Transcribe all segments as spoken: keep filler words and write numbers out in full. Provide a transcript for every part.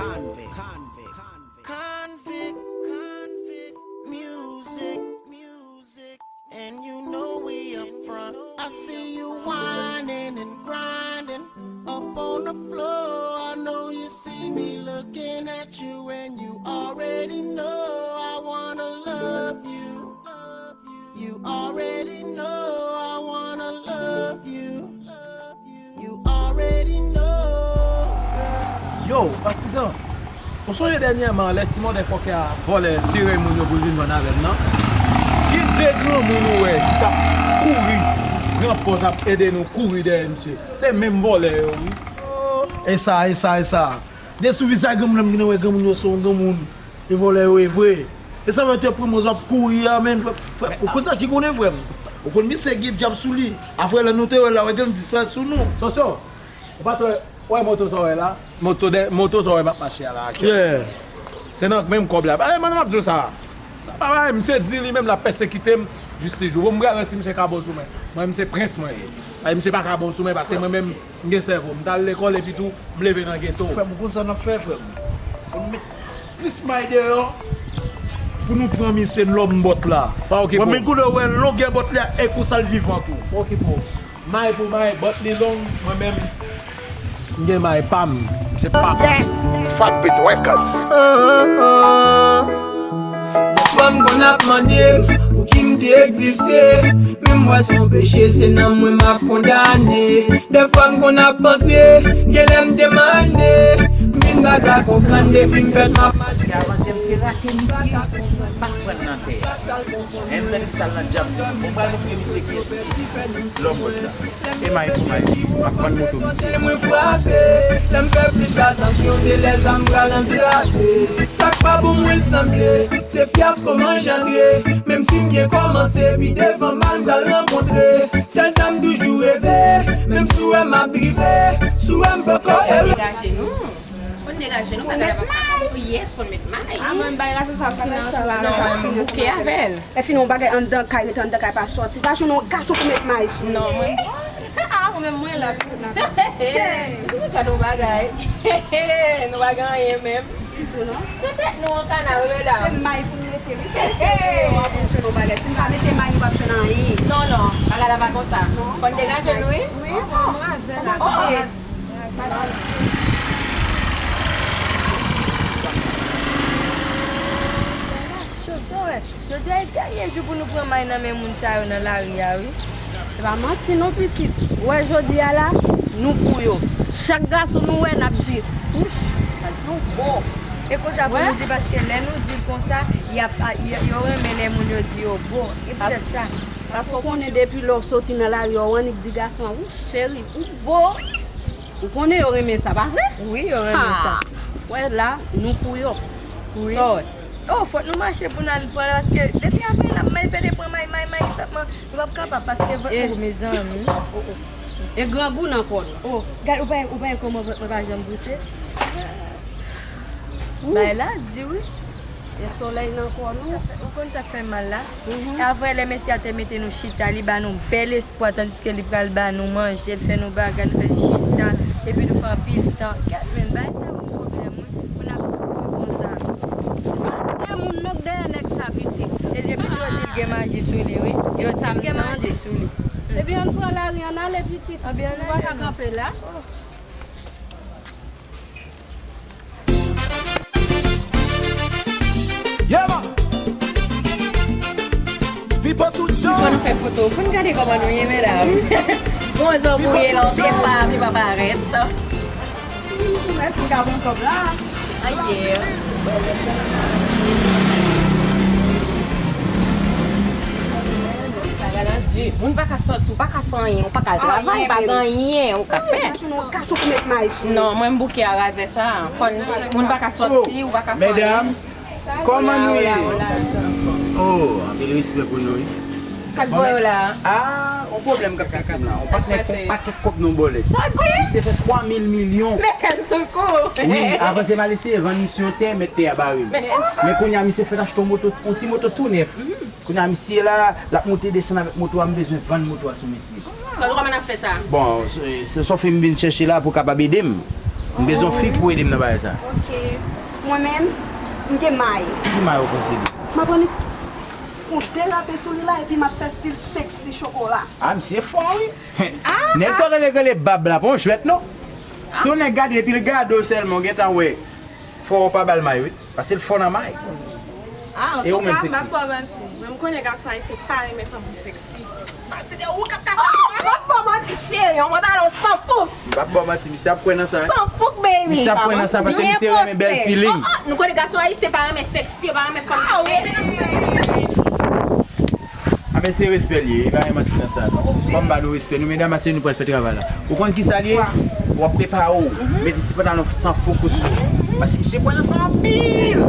Convict, convict, convict, convict, music, music, and you know we up front. I see you whining and grinding up on the floor. I know you see me looking at you, and you already know I wanna love you. You already know I wanna love you. You already know, girl. Yo, patizan, ou sonje dènyèman lè ti mòdèfòkè a vòlè teren moun yo pou l vin vann avè m nan? Gen de granmoun ou wè ki t ap kouri, pran pòz ap ede nou kouri dèyè misye. Se menm vòlè yo, wi. E sa, e sa, e sa. De sou vizaj granmoun nan, m gentan wè granmoun yo se yon granmoun. E vòlè yo ye vre. E sa fè te pran mòz ap kouri a, menn. Frè, frè, ou konn sa ki konnen, frè m? Ou konn misye gen dyab sou li. Apre lè nou te wè l la, wè gen l disparèt sou nou. Sosyo, ou pa t wè, wè moto sa w wè la? Moto dè, moto sa w wè m ap mache a la aktyèl. Yeah. Se nan menm kòb la. Ay, mwen m ap di w sa. Sa pa bagay, misye di li menm l ap pèsekite m jis li jou. Bon, m pral wè si misye ka bon sou mwen. Mwen, misye prens mwen ye. Ay, misye pa ka bon sou mwen, paske mwen menm, m gen sèvo. M t al lekòl epi tou, m leve nan geto. Frè m, ou konn sa n ap fè, frè m? Fò nou met plis may deyò pou nou pran misye lòm bòt la. Pa okipe w. Mwen menm kou lè w wè longè bòt li a, e konsa l vivan tou. Pa okipe w. May pou may, bòt li long, mwen menm, m gen may pa m. Se pa m. Fat Beat Records. Dèfwa m konn ap mande m pouki m te egziste. Men m wè se yon peche, se nanm mwen m ap kondane. Dèfwa m konn ap panse, genlè m te mande. M vin baka konprann depi m fèt m ap mache. Paske avan se m te rate misye, m pa t pran l nan tè. Lè m tande sa l nan djab, bon, m pral montre misye kiyès m ye. Lòm bòt la. E may pou may, m ap vann moto misye. Mwen frape, lè m fè plis atansyon, se lè sa m pral antrave. Sa k pa bon mwen l sanble, se fyasko m anjandre. Menm si m byen kòmanse, pi devan mal m pral rankontre. Sèl sa m toujou reve, menm si w wè m ap drive, si w wè m poko ere. Degaje nou. Fò n degaje nou, bagay la pa ka konstwi, yes, fò n met may. Avan n bay rase sa fini, rase sa Non, fini. Bouke avè l. Lè fini yon bagay anndan kay, rete anndan kay, pa sòti. Pa jwenn yon gason pou met may sou. Non, mwen. Ah, ou menm mwen la. Gade yon bagay. Nou pa gen anyen menm. Ditou, non? Petèt nou an kanal, wi, la. Se may pou n mete, wi. Se, se, w ap jwenn yon bagay. Si n pa mete may, nou p ap jwenn anyen. Non, non, bagay la pa konsa. Fò n degaje nou, wi. Wi, bon, mwazel la. Oh, oh. Cho, sa w wè? Jodi a e dènye jou pou nou pran may nan men moun sa yo nan lari a, wi. Se pa manti non, pitit. Ou wè jodi a la, nou pou yo. Chak gason nou wè, n ap di, wouch, sa di yon bo. E konsa pou nou di, paske lè nou di l konsa, y ap, y, yo renmen lè moun yo di yo bo. E poutèt sa. Paske w konnen depi lè w soti nan lari a, w annik di gason an, wouch, cheri, ou bo, wi. Ou konnen yo renmen sa, pa vre? Wi, yo renmen sa. Wè la, nou pou yo. Wi. Sa w wè? Oh, fòk nou mache pou n al pran l, paske depi apre n ap may pede pran may, may, may, sèlman nou p ap kapab, paske vant mwen. Oh, mezanmi. Oh, oh. E grangou nan kò nou. Oh, gad, ou pa, ou pa wè kòman vant mwen pa janm pouse? Bagay la di, wi. E solèy nan kò nou. Ou konn sa k fè m mal la? E apre, lè mesye a te mete nou chita, li ba nou bèl espwa, tandiske li pral ba nou manje, l fè nou bagay, nou fè chita, epi nou fè anpil tan. Gad, men bagay sa ban m pwoblèm, wi, pou n ap soufri konsa. De moun nan k dèyè nèg sa, pitit. E epi tou, yo di l gen maji sou li, wi. Yo di l gen maji sou li. Ebyen, ann pran lari, ann ale, pitit. Ebyen, nou pa ka kanpe la. Yeah, man. Pipo tout jan. Fò n fè foto. Fò n gade kòman nou ye, medam. Bon jan pou ye la, ou byen pa, byen pa parèt. Mèsi, m ka pran kòb la. Aye. Moun pa ka sòti, ou pa ka fè anyen, ou pa ka al travay, pa gen anyen ou ka fè. Non, mwen m bouke a razè sa. Fò n, moun pa ka sòti, ou pa ka fè anyen. Medam, kòman nou ye? Oh, anpil respè pou nou, wi. Sa k voye w la a? Ah, yon pwoblèm k ap pase m la. Yon pakèt, yon pakèt kòb nan bòlèt. Sa w di? Misye fè twa mil milyon. Mete m sou kou. Wi, avan se m al eseye vann misye yon tè, mèt tè a bare m. Men kounye a, misye fèk achte yon moto, yon ti moto tou nèf. Kounye a, misye la, l ap monte desann avèk moto a, m bezwen vann moto a sou misye. Fò nou kòman n ap fè sa? Bon, se, se sa w fè m vin chèche la pou w kapab ede m. M bezwen yon fi pou ede m nan bagay sa. Ok. Mwen menm, m gen may. Ki may ou posede? M ap annik pou derape sou li la epi m ap fè stil seksi chokola. Ah, misye fò, wi. Nèg sa w tande k rele Bab la, pa yon jwèt, non. Si yon nèg gade epi l gade w sèlman, w gentan wè. Fò w pa ba l may, wi. Paske l fò nan may. Ah, antouka, m p ap ba w manti. Mwen, m konnen gason ayisyen pa renmen fanm ki seksi. Manti de ou k ap ka fè. Oh, m p ap ba w manti, cheri. Mwen ba l yon sanfou. M p ap ba w manti, misye ap kwè nan sa, wi. Sanfou, baby. Misye ap kwè nan sa, paske misye renmen bèl feeling. Oh, oh, nou konnen gason ayisyen pa renmen seksi, yo pa renmen fanm ki bèl. Ah, men se respè l ye, e pa gen manti nan sa, non. Ban m ba nou respè nou, medam, paske nou pral fè travay la. Ou konn ki sa l ye? W ap prepare w, mete ti pantalon san fokous sou ou. Paske misye kwè nan sa anpil.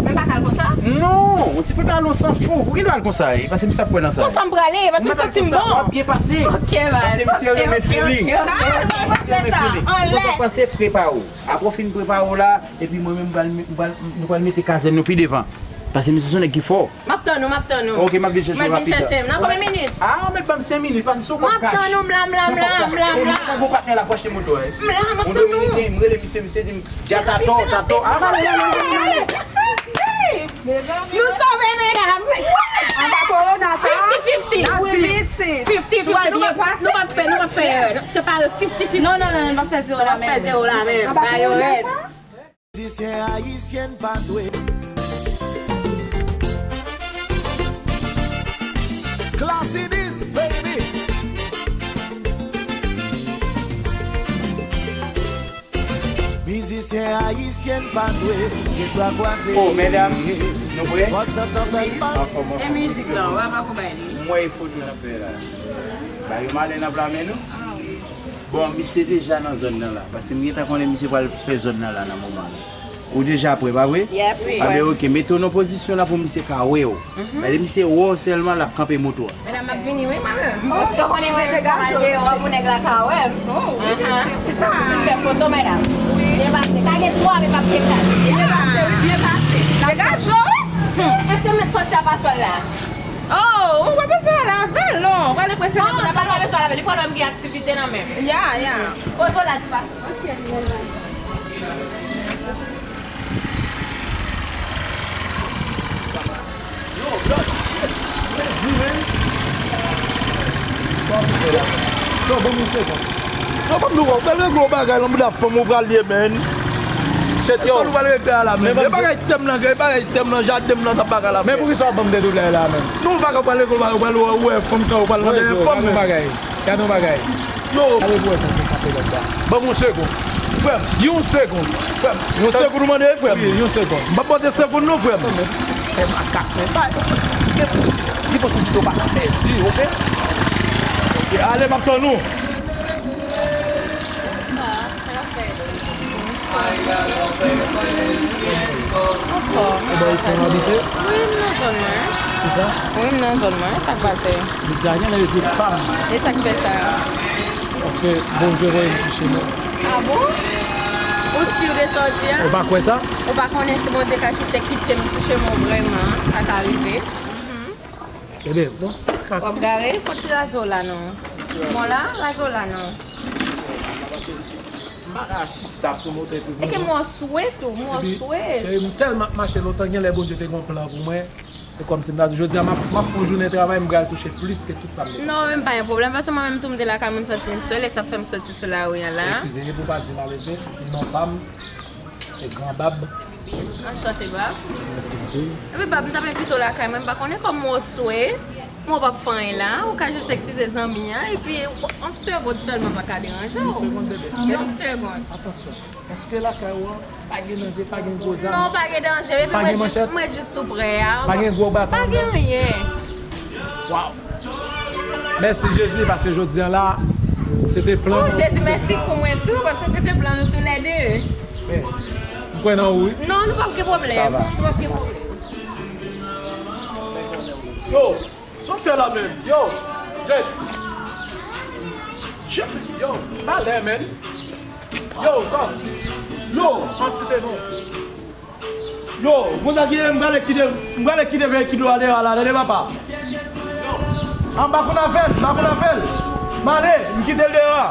Men pa kal konsa? Non, yon ti pantalon san fok. Ou gen dwa al konsa, wi, paske misye ap kwè nan sa. Konsa m prale, paske m santi m bon. W ap byen pase. Ok, baz. Paske misye renmen feeling. Ok, ok, ok. Misye renmen feeling. Ou konn sa k pase, prepare w. Apre w fin prepare w la, epi mwen menm, m pral, m pral, nou pral mete kazèn nou pi devan. Paske misye se yon nèg ki fò. M ap tann ou, m ap tann ou. Ok, m ap vin chèche w rapid. Mwen vin chèche m. Nan konbyen minit? Ah, ou mèt ban m senk minit, paske se yon kòb kach. M ap tann ou, m la, m la, m la, m la, m la. Mwen pa gen patnè la pou achte moto a, wi. M la, m ap tann ou. Mwen rele misye, misye di m, dja tatò, tatò. Ah, ale, ale, ale, ale. Nou sove, medam. Anba kowona sa. Fifty fifty. Wi, pitit. Fifty fifty. Nou p ap, nou p ap fè, nou p ap fè erè. Separe fifty fifty. Non, non, non, nou p ap fè zewo la menm. Nou p ap fè zewo la menm. Anba kowona sa. Mizisyen ayisyen pa dwe. Classy this, baby. Mizisyen ayisyen pa dwe gen bra kwaze. Oh, medam, nou prè? Swasant an fèk pase. Anfòm, anfòm. E mizik la, w ap akonpaye li? M wè e foto n ap fè la. Ba yo malen nan pla men nou. Bon, misye deja nan zòn nan la. Paske m gentan konnen misye pral fè zòn nan la nan moman la. Ou deja prè, pa vre? Yep. Anben, ok, mete w nan pozisyon la pou misye ka wè w. Lè misye wè w sèlman, l ap kanpe moto a. Medam, m ap vini, wi, mwen menm. Paske w konnen mwen deja mal deyò a pou nèg la ka wè m. Aha. Fè foto, medam. Byen pase. Ka gen twa, men p ap gen kat. Byen pase, wi, byen pase. Degaje w, wi. Èske m mèt sòti a pa sòl la? Oh, ou pa bezwen ale avè l, non. Ou pral enpresyone moun nan. Non, m pa bezwen ale avè l. Li pral wè m gen aktivite nan men m. Ya, ya. Poze w la, ti pase. Ok, bye bye. Yo, blood, shit. Mwen di, men. Sa w ap fè la? Yo, ban m yon segonn. Yo, ban m di w, ou pral regle yon bagay nan bouda fanm ou pral ye, men. Shit, yo. Sa nou pral regle a la, men. E bagay tèm nan, e bagay tèm nan, jaden m nan, sa bagay la fè. Men poukisa w ap ban m dedoulè la, men? Non, ou pa ka pral regle yon bagay, ou pral wè fanm tan, ou pral nan dèyè fanm, men. Gade yon bagay. Gade yon bagay. Yo. Gade pou wè jan w kanpe lòt la. Ban m yon segonn. Frè m. Yon segonn. Frè m. Yon segonn ou mande, frè m? Wi, yon segonn. M p ap pote segonn non, frè m. Fè makak, men. Li posib tou pa ka pèdi, oke? Oke, ale, m ap tann ou. Anfòm. Ou bay se yon abite? Wi, m nan zòn mwen. Se sa? Wi, m nan zòn mwen. Sa k pase? Jodi a, gen lè yo jwe pa m. E sa k fè sa? Paske Bondye voye m sou chemen. Ah bon? Ou si de sa w di a? Ou pa kwè sa? Ou pa konnen si Bondye ka kite, kite m sou chemen w vrèman, sa ka rive. Ebyen, bon, w ap gade, fò ti raze w la non. Bon la, raze w la non. M pa ka chita sou motè pou... E ke m wè w swe tou, m wè w swe. Cheri, m tèlman ap mache lontan, gen lè Bondye te gen yon plan pou mwen. E kòmsi m ta di, jodi a, m ap, m ap fè yon jounen travay, m pral touche plis ke tout sa m te... Non, men pa gen pwoblèm, paske mwen menm tou m te lakay mwen, m santi m swe, e sa fè m soti sou lari a la. Eskize, e pou w pa di m a leve, non pa m, se Gran Bab. Anchante, Bab. Mèsi anpil. Epi, Bab, m t ap envite w lakay mwen, m pa konnen kòm w swe, men w p ap fè anyen la, ou ka jis eskize zanmi an, epi yon segonn sèlman pa ka deranje w. Yon segonn, bebe. Yon segonn. Atansyon. Èske lakay ou an pa gen danje, pa gen gwo zam? Non, pa gen danje. Epi mwen jis, mwen jis tou prè a. Pa gen gwo baton anndan? Pa gen anyen. Waw. Mèsi Jezi, paske jodi a la, se te plan nou. Oh, Jezi, mèsi pou mwen tou, paske se te plan nou toulède. Men, m kwè nan ou, wi. Non, nou p ap gen pwoblèm. Sa va. Nou p ap gen pwoblèm. Yo, sa w fè la menm? Yo, Jay. Jay, yo, talè, men. Yo, sa. Yo. An site nou. Yo, konsa ki ye, m prale kite, m prale kite veyikil ou a deyò a la, tande papa. A, m pa konn afè l, m pa konn afè l. M ale, m kite l deyò a.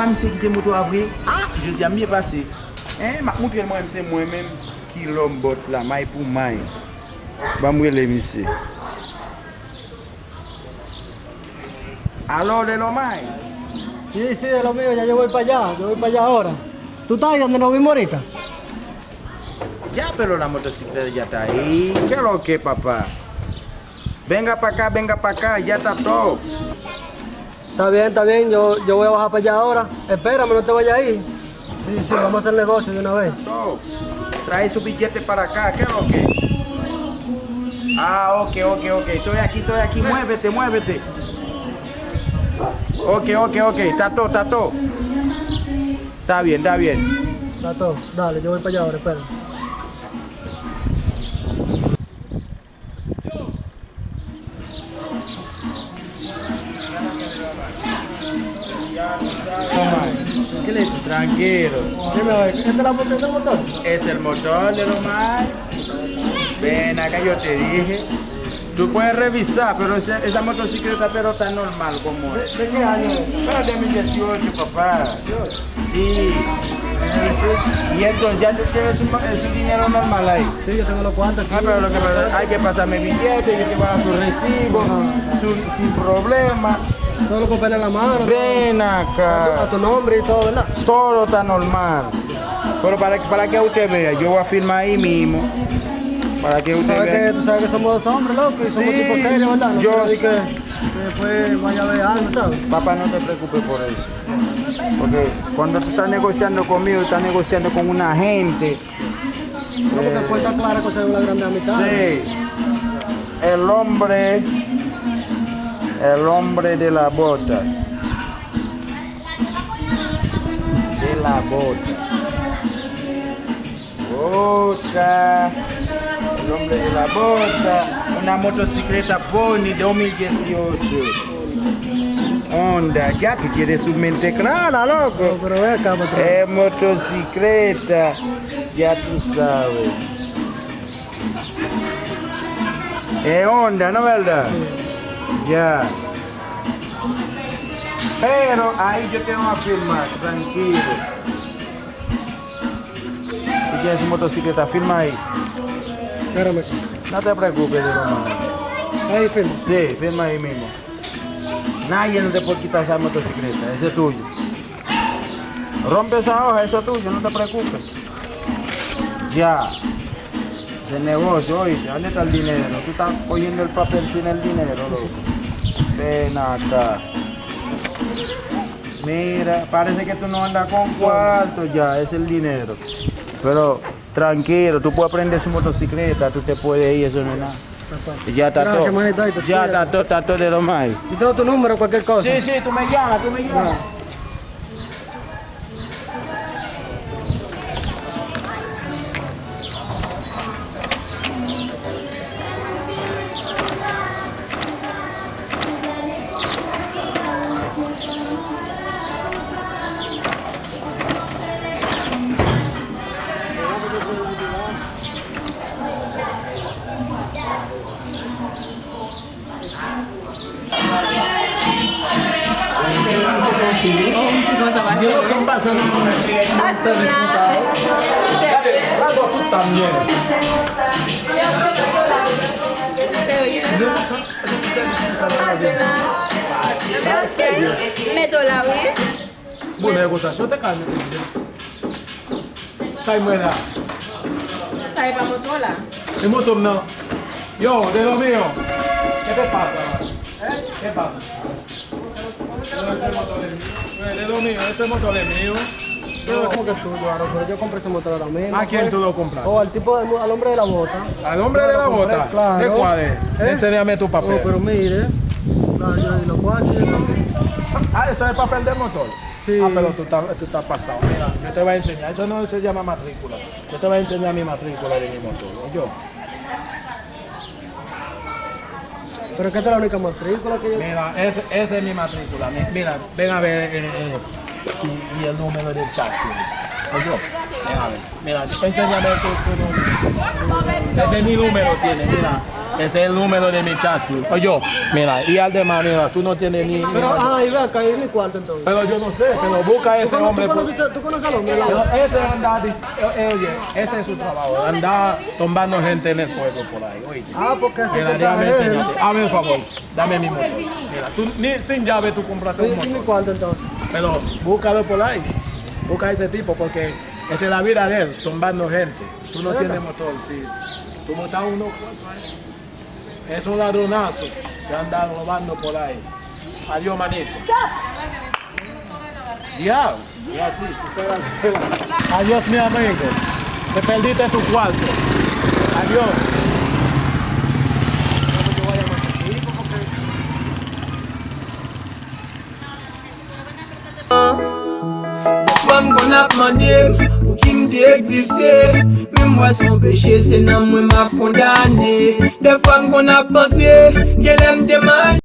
Misye kite moto a vre. Ah, jodi a m byen pase. Hein, m ap montre l mwen menm, se mwen menm ki lòm bòt la, may pou may. Ban m rele misye. Aló, de lo may. Sí, sí, de lo mío, ya yo voy para allá, yo voy para allá ahora. ¿Tú estás ahí donde nos vimos ahorita? Ya, pero la motocicleta ya está ahí. ¿Qué es lo que, papá? Venga para acá, venga para acá, ya está todo. Está bien, está bien, yo, yo voy a bajar para allá ahora. Espérame, no te vayas ahí. Sí, sí, vamos a hacer negocio de una vez. Todo. Trae su billete para acá, ¿qué es lo que? Ah, ok, ok, ok. Estoy aquí, estoy aquí. Muévete, muévete. Ok, ok, ok. Está todo, está todo. Está bien, está bien. Está todo. Dale, yo voy para allá ahora, espera. Tranquilo. Dime, a ver, ¿este es la moto, este es el motor? Es el motor de lo más. Ven acá, yo te dije. Tú puedes revisar, pero esa, esa motocicleta, pero está normal como es. ¿De, de qué año es? Pero dos mil dieciocho, papá. Sí. Y entonces ya tú tienes su, su dinero normal ahí. Sí, yo tengo los cuartos aquí. Ah, pero lo que pasa, hay que pasarme billete, yo te voy a dar su recibo, su, sin problema. Todo lo que opera en la mano. Ven acá. A tu nombre y todo, ¿verdad? Todo está normal. Pero para, para que usted vea, yo voy a firmar ahí mismo. Para que usted vea. Tú sabes que somos dos hombres, loco, y somos tipos serios, ¿verdad? No quiero decir que después vaya a haber algo, ¿sabes? Papá, no te preocupes por eso. Porque cuando tú estás negociando conmigo, estás negociando con una gente. No, porque puerta clara con cédula grande a mitad. Sí. El hombre, el hombre de la bota. De la bota. Bota. El hombre de la bota. Una motocicleta pony dos mil dieciocho. Honda, ya tú tienes su mente clara, loco. No, pero ve acá, patrón. Es motocicleta, ya tú sabes. Es Honda, ¿no verdad? Sí. Ya. Pero ahí yo te voy a firmar, tranquilo. Tú tienes su motocicleta, firma ahí. Espérame. No te preocupes de lo más. Ahí firma. Sí, firma ahí mismo. Nadie no te puede quitar esa motocicleta, eso es tuyo. Rompe esa hoja, eso es tuyo, no te preocupes. Ya. Es negocio, oíste. ¿Dónde está el dinero? Tú estás cogiendo el papel sin el dinero, loco. Ven acá. Mira, parece que tú no andas con cuarto ya, es el dinero. Pero tranquilo, tú puedes prender su motocicleta, tú te puedes ir, eso no es nada. Ya está todo. Gracias, manito, ahí te cuidas. Ya está todo, está todo de lo más. Yo tengo tu número, cualquier cosa. Sí, sí, tú me llamas, tú me llamas. Gen lontan m pa jwenn yon moun ki ban m sèvis konsa. Gade, la bò tout sa m gen. Gen lontan m pa jwenn sèvis konsa nan lavi m. Mete w la, wi. Bonè konsa, si yo te ka mete m. Sa y mwen la. Sa e pa moto la. E moto m nan. Yo, de lo mío. ¿Qué te pasa? ¿Qué pasa? No, ese motor es mío. Eh, de lo mío, ese motor es mío. Yo lo compré tuyo, ahora, pero yo compré ese motor ahora mismo. ¿A quién tú lo compraste? Oh, al tipo, al hombre de la bota. ¿Al hombre de la bota? Claro. ¿De cuál es? ¿Eh? Enséñame tu papel. Oh, pero mire. Claro, yo di los cuartos y todo. Ah, eso es el papel del motor. Sí. Ah, pero tú estás, tú estás pasado. Mira, yo te voy a enseñar. Eso no se llama matrícula. Yo te voy a enseñar mi matrícula de mi motor. ¿Oyó? Pero es que esta es la única matrícula que yo... Mira, ese, esa es mi matrícula. Mi- Mira, ven a ver eh, eh, y, y el número del chasis. ¿Oyó? Ven a ver. Mira, enséñame tu, tu número. Ese es mi número tiene, mira. Ese es el número de mi chasis. Oye, mira, y además, mira, tú no tienes ni... Pero, ah, y ve acá, ¿y mi cuarto entonces? Pero yo no sé, pero busca ese hombre. ¿Tú conoces, tú conoces al hombre? Pero ese anda, eh, oye, ese es su trabajo, anda tumbando gente en el pueblo por ahí, oye. Ah, porque así... Mira, déjame enseñarte. Hazme el favor, dame mi motor. Mira, tú ni sin llave tú compraste un motor. ¿Y mi cuarto entonces? Pero búscalo por ahí. Busca a ese tipo porque esa es la vida de él, tumbando gente. Tú no tienes motor, sí. Tú botas unos cuantos ahí. Es un ladronazo que anda robando por ahí. Adiós, manito. Diablo, y así. Adiós, mi amigo. Te perdiste tu cuarto. Adiós. Dèfwa m konn ap mande m pou ki m te egziste. Men m wè se yon peche, se nanm mwen m ap kondane. Dèfwa m konn ap panse, genlè m te mal.